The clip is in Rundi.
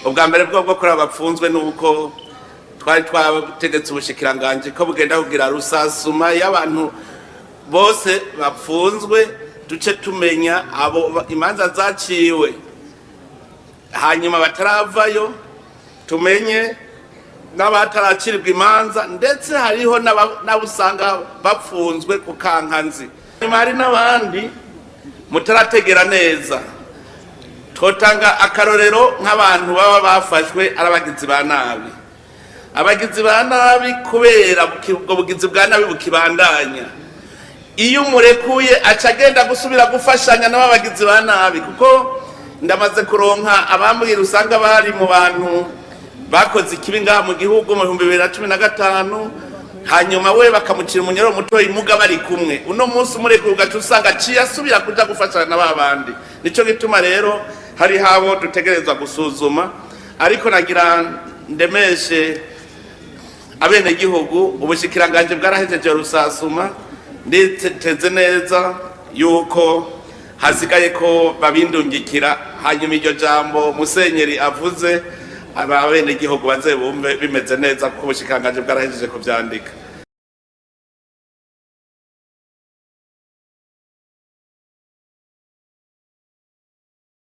Ubwa mbere bwo kuri abapfunzwe ni uko twari twategetse ubushikiranganji ko bugenda kugira rusasuma y'abantu bose bapfunzwe, duce tumenya abo imanza zaciwe hanyuma bataravayo, tumenye n'abataracirirwa imanza, ndetse hariho n'abo usanga bapfunzwe ku kankanzi. Nyuma hari n'abandi mutarategera neza. Twotanga akarorero nk'abantu baba bafashwe ari abagizi ba nabi. Abagizi ba nabi, kubera ubwo bugizi bwa nabi bukibandanya, iyo umurekuye aca agenda gusubira gufashanya n'abagizi ba nabi, kuko ndamaze kuronka abambwira usanga bari mu bantu bakoze ikibi ngaha mu gihugu mu 2015, hanyuma we bakamucira umunyoro mutoyi, muga bari kumwe. Uno munsi umurekuye, ugaca usanga aciye asubira kuja gufashanya na ba bandi. Nico gituma rero hari habo dutegerezwa gusuzuma. Ariko nagira ndemeshe abenegihugu, ubushikiranganji bwarahejeje rusasuma, nditeze neza yuko hasigaye ko babindungikira. Hanyuma iryo jambo musenyeri avuze, abenegihugu baze bumve bimeze neza, kuko ubushikiranganji bwarahejeje kuvyandika.